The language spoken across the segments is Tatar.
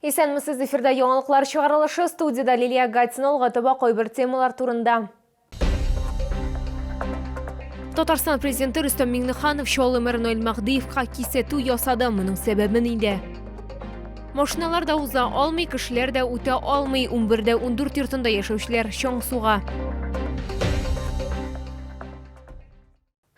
Исәнмесез, эфирда яңалыклар чыгарылышы, студиядә Лилия Гатина, алга таба кайбер темалар турында. Татарстан президенты Рөстәм Миңнеханов Чаллы мэры Наил Мәһдиевка кисәтү ясады. Моның сәбәбе нидә? Машиналар да уза алмый, кешеләр дә үтә алмый. 11дә 14 йортында яшәүчеләр чаң суга.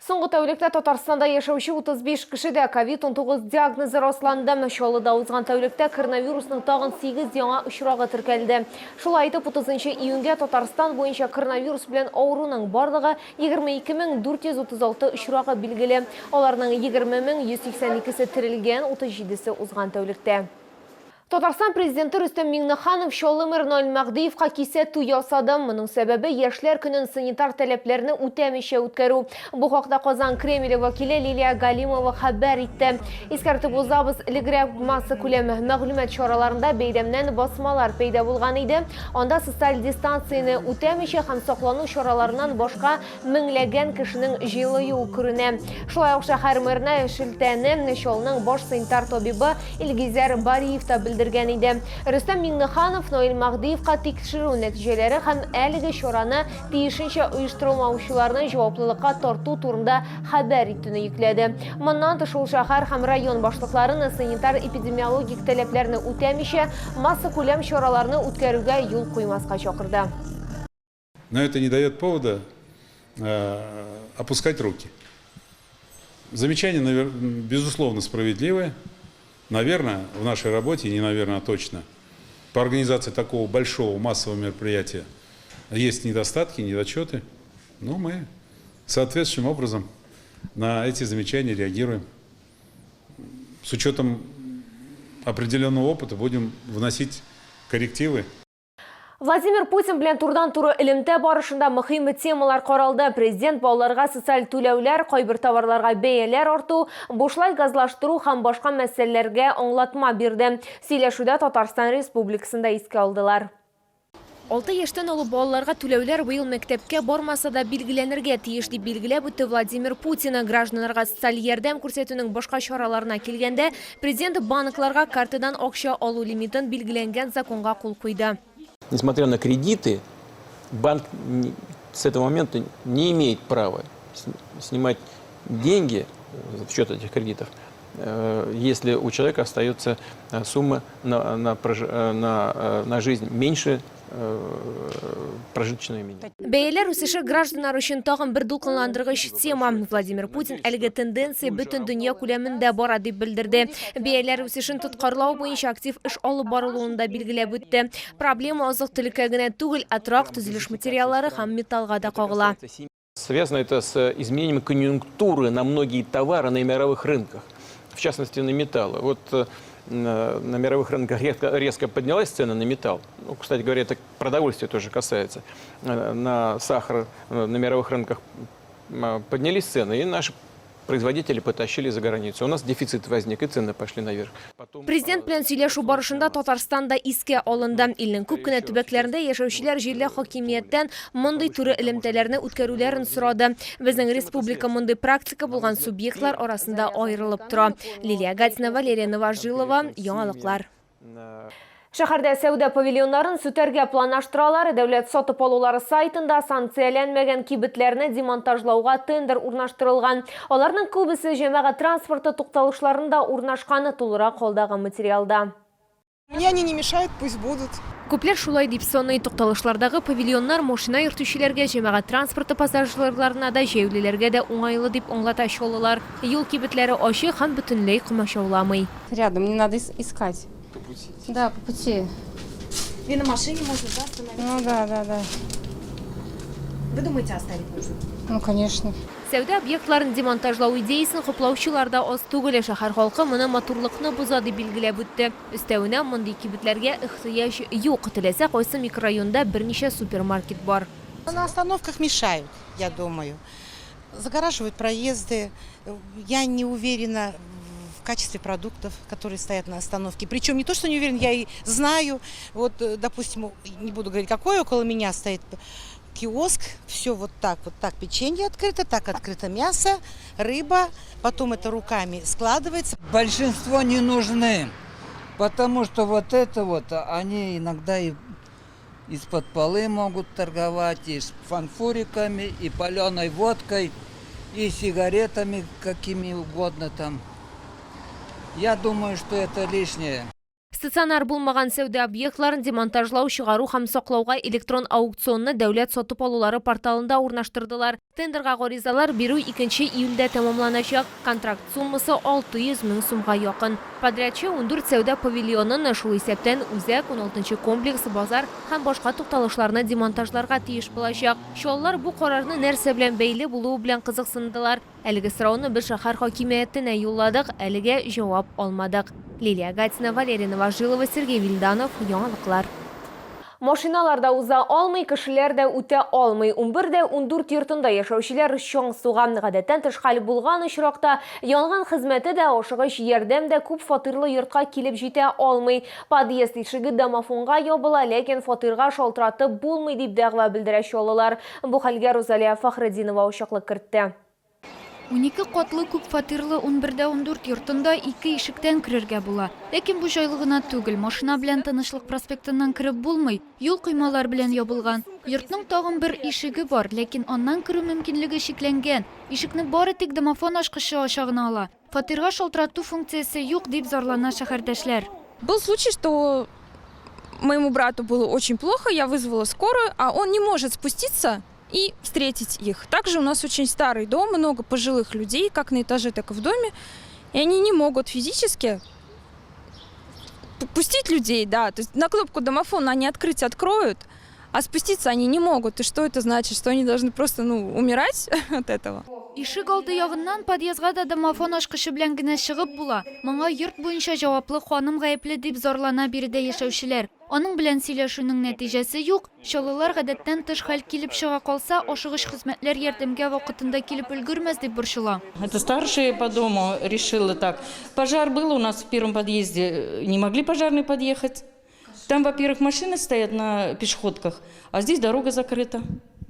Соңгы тәүлектә Татарстанда яшәүче 35 кешедә ковид-19 диагнозы расланды. Чаллыда узган тәүлектә коронавирусның тагын 8 яңа очрагы теркәлде. Шулай итеп, 30 июньгә Татарстан буенча коронавирус белән авыруның барлыгы 22436 очрагы билгеле. Аларның 20182-се терелгән, 37-се узган тәүлектә. Татарстан Президенты Рөстәм Миңнеханов Чаллы мэры Наил Мәһдиевка кисәтү ясады. Моның сәбәбе, Яшьләр көнен санитар таләпләрне үтәмичә үткәрү. Бу хакта Казан Кремле вәкиле Лилия Галимова хәбәр итте. Искәртеп узабыз, элегрәк массакүләм мәгълүмат чараларында бәйрәмнән басмалар пәйда булган иде. Анда социаль дистанцияне үтәмичә һәм саклану чараларыннан башка Меңләгән кешенең җыелуы күренә. Шулай ук шәһәр мэрына шелтәне Чаллының баш санитар табибы Илгизәр Бариев та белдергән иде. Рөстәм Миңнеханов Наил Мәһдиевка тикшерү нәтиҗәләре һәм әлеге чараны тиешенчә оештырылмаучыларны җаваплылыкка тарту турында хәбәр итүне йөкләде. Моннан тыш, ул шәһәр һәм район башлыкларын санитар-эпидемиологик таләпләрне үтәмичә, массакүләм чараларны үткәрүгә юл куймаска чакырды. Но это не дает повода э, опускать руки. Замечание, безусловно, справедливое. Наверное, в нашей работе, не наверное, а точно, по организации такого большого массового мероприятия есть недостатки, недочеты. Но мы соответствующим образом на эти замечания реагируем. С учетом определенного опыта будем вносить коррективы. Владимир Путин белән турыдан-туры элемтә барышында мөһим темалар каралды. Президент балаларга социаль түләүләр, кайбер товарларга бәяләр арту, бушлай газлаштыру һәм башка мәсьәләләргә аңлатма бирде. Сөйләшүдә Татарстан Республикасын да искә алдылар. Алты яшьтән олы балаларга түләүләр быел мәктәпкә бармаса да билгеләнергә тиеш, дип билгеләп үтте Владимир Путин. Гражданнарга социаль ярдәм күрсәтүнең башка чараларына килгәндә, Президент банкларга картадан акча алу лимитын билгеләнгән законга кул куйды. Несмотря на кредиты, банк с этого момента не имеет права снимать деньги в счет этих кредитов, если у человека остается сумма на, на, на, на жизнь меньше прожиточного минимума. Бәяләр үсеше гражданнар өчен тагын бер дулкынландыргыч тема. Владимир Путин әлеге тенденция бөтен дөнья күләмендә бара дип белдерде. Бәяләр үсешен тоткарлау буенча актив эш алып барылуын да билгеләп үтте. Проблема азык-төлеккә генә түгел, ә торак, төзелеш материаллары һәм металлга да кагыла. Связано это с изменением конъюнктуры на многие товары на мировых рынках, в частности на металлы. Вот на мировых рынках резко, резко поднялась цена на металл. Ну, кстати говоря, это продовольствие тоже касается. На сахар на мировых рынках поднялись цены, и наши производители потащили за границу. У нас дефицит возник, и цены пошли наверх. Президент белән сөйләшү барышында Татарстан да искә алынды. Илнең күп кенә төбәкләрендә яшәүчеләр җирле хакимияттән мондый туры элемтәләрне үткәрүләрен сорады. Безнең республика мондый практика булган субъектлар арасында аерылып тора. Лилия Гатина, Валерия Новожилова, Яңалыклар. Шәһәрдә сәүдә павильоннарын сүтәргә планлаштыралар. Дәүләт сатып алулары сайтында санкцияләнмәгән кибетләрне демонтажлауга тендер урнаштырылган. Аларның күбесе җәмәгать транспорты тукталышларында урнашкан, тулырак алдагы материалда. Мне они не мешают, пусть будут. Күпләр шулай дип саный. Тукталышлардагы павильоннар машина йөртүчеләргә, җәмәгать транспорты пассажирларына да, җәяүлеләргә дә уңайлы, дип аңлата чаллылар. Юл кибетләре ачык һәм бөтенләй комачауламый. Рядом, не надо искать. По пути? Да, по пути. И на машине можно, да, остановиться? Ну да, да, да. Вы думаете, оставить нужно? Ну, конечно. Сәүдә объектларын демонтажлау идеясен хуплаучылар да аз түгел. Шәһәр халкы моны матурлыкны боза дип билгеләп үтте. Өстәвенә, мондый кибетләргә ихтыяҗ юк. Теләсә кайсы микрорайонда берничә супермаркет бар. На остановках мешают, я думаю. Загораживают проезды. Я не уверена в качестве продуктов, которые стоят на остановке. Причем не то, что не уверена, я и знаю. Вот, допустим, не буду говорить, какой около меня стоит киоск. Все вот так печенье открыто, так открыто мясо, рыба. Потом это руками складывается. Большинство не нужны. Потому что вот это вот, они иногда и из-под полы могут торговать, и с фанфуриками, и паленой водкой, и сигаретами какими угодно там. Я думаю, что это лишнее. Стационар булмаган сәүдә объектларын демонтажлау, чыгару һәм саклауга электрон аукционны дәүләт сатып алулары порталында урнаштырдылар. Тендерга гаризалар бирү 2 июльдә тәмамланачак. Контракт суммасы 600 мең сумга якын. Подрядчы 14 сәүдә павильонын, шул исәптән үзәк, 16 комплекс, базар һәм башка тукталышларны демонтажларга тиеш булачак. Чаллылар бу карарны нәрсә белән бәйле булуы белән кызыксындылар. Әлеге сорауны без шәһәр хакимиятенә юлладык, әлегә җавап алмадык. Лилия Гатина, Валерия Новожилова, Сергей Вильданов, Яңалыклар. Машиналар да уза алмый, кешеләр дә үтә алмый. 11 дә 14 йортында яшәүчеләр чаң суга. Гадәттән тыш хәл булган очракта янгын хезмәте дә, ашыгыч ярдәм дә күп фатирлы йортка килеп җитә алмый. Подъезд ишеге домофонга ябыла, ләкин фатирга шалтыратып булмый, дип дәгъва белдерә чаллылар. Бу хәлгә Рузалия Фәхретдинова ачыклык кертте. 12 катлы күп фатирлы 11дә 14 йортында ике ишектән керергә була. Ләкин бу җайлы гына түгел. Машина белән Тынычлык проспектыннан кереп булмый. Юл коймалар белән ябылган. Йортның тагын бер ишеге бар, ләкин аннан керү мөмкинлеге чикләнгән. Ишекне бары тик домофон ачкычы ача гына ала. Фатирга шалтырату функциясе юк, дип зарлана шәһәрдәшләр. Был случай, что моему брату было очень плохо, я вызвала скорую, а он не может спуститься и встретить их. Также у нас очень старый дом, много пожилых людей, как на этаже, так и в доме, и они не могут физически пустить людей, да, то есть на кнопку домофона они открыть откроют, а спуститься они не могут. И что это значит? Что они должны просто, ну, умирать от этого? Ишек алды ягыннан подъездга да домофон ачкычы белән генә чыгып була. Моңа йорт буенча җаваплы ханым гаепле дип зарлана биредә яшәүчеләр. Аның белән сөйләшүнең нәтиҗәсе юк. Чаллылар гадәттән тыш хәл килеп чыга калса, ашыгыч хезмәтләр ярдәмгә вакытында килеп өлгермәс дип борчыла. Это старшая по дому решила так. Пожар был у нас в первом подъезде, не могли пожарные подъехать. Там, во-первых, машины стоят на пешеходках, а здесь дорога закрыта.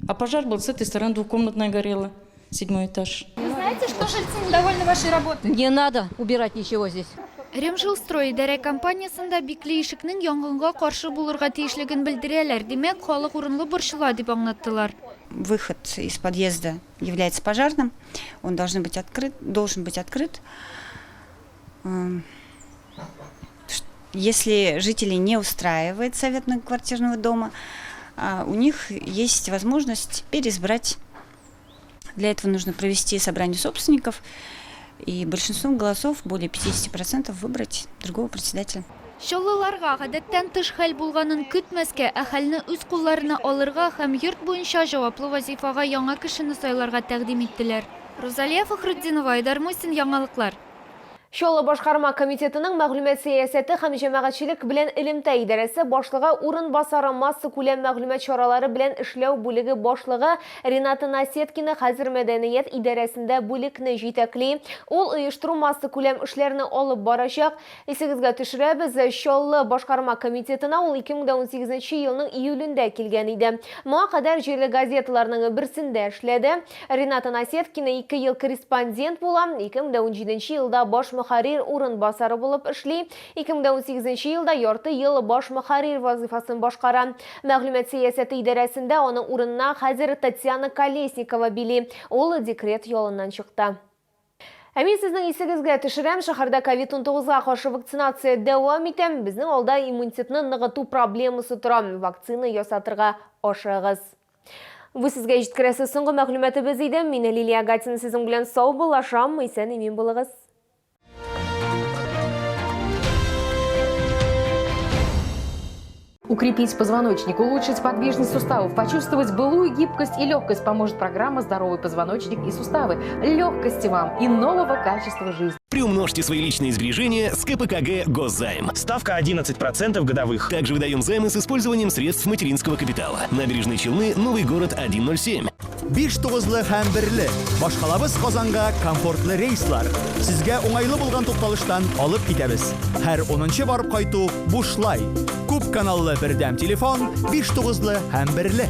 А пожар был с этой стороны, двухкомнатная горела, 7-й этаж. Вы знаете, что жильцы недовольны вашей работой? Не надо убирать ничего здесь. Ремжилстрой идарә компаниясендә бикле ишекнең янгынга каршы булырга тиешлеген белдерәләр. Димәк, халык урынлы борчыла дип аңлаттылар. Выход из подъезда является пожарным. Он должен быть открыт, должен быть открыт. Если жителей не устраивает совет многоквартирного дома, у них есть возможность переизбрать. Для этого нужно провести собрание собственников и большинством голосов, более 50%, выбрать другого председателя. Чаллыларга гадәттән тыш хәл булганын көтмәскә, ә хәлне үз кулларына алырга һәм йорт буенча җаваплы вазифага яңа кешене сайларга тәкъдим иттеләр. Рузалия Фәхретдинова, Айдар Мусин, Яңалыклар. Чаллы башкарма комитетының мәгълүмат сәясәте һәм җәмәгатьчелек белән элемтә идарәсе башлыгы урынбасары масса күләм мәгълүмат чаралары белән эшләү бүлеге башлыгы Рената Насеткина хәзер мәдәният идарәсендә бүлекне җитәкли. Ул оештыру масса күләм эшләрне алып барачак. Исегезгә төшерәбез, Чаллы башкарма комитетына ул 2018 елның июлендә килгән иде. Моңа кадәр җирле газеталарның берсендә эшләде. Рената Насеткина 2 ел корреспондент була, 2017 елда баш мөхәррир урынбасары булып эшли, 2018 елда ярты ел баш мөхәррир вазифасын башкара. Мәгълүмат сәясәте идарәсендә аның урынына хәзер Татьяна Колесникова били. Ул декрет ялыннан чыкты. Ә мин сезнең исегезгә төшерәм, шәһәрдә ковид-19 каршы вакцинация дәвам итә. Безнең алда иммунитетны ныгыту проблемасы тора. Вакцина ясатырга ашыгыз. Бу сезгә җиткерәсе соңгы мәгълүматыбыз иде. Мин Лилия Гатина сезнең белән саубуллашам. Исән-имин булыгыз. Укрепить позвоночник, улучшить подвижность суставов, почувствовать былую гибкость и легкость поможет программа «Здоровый позвоночник и суставы». Легкости вам и нового качества жизни. Приумножьте свои личные сбережения с КПКГ Госзайм. Ставка 11% годовых. Также выдаем займы с использованием средств материнского капитала. Набережные Челны, Новый город 107. Биш тугызлы һәм берле. Башкалабыз Казанга комфортлы рейслар. Сезгә уңайлы булган тукталыштан алып китәбез. Һәр 10-нчы барып кайту бушлай. Күп каналлы бердәм телефон, биш тугызлы һәм берле.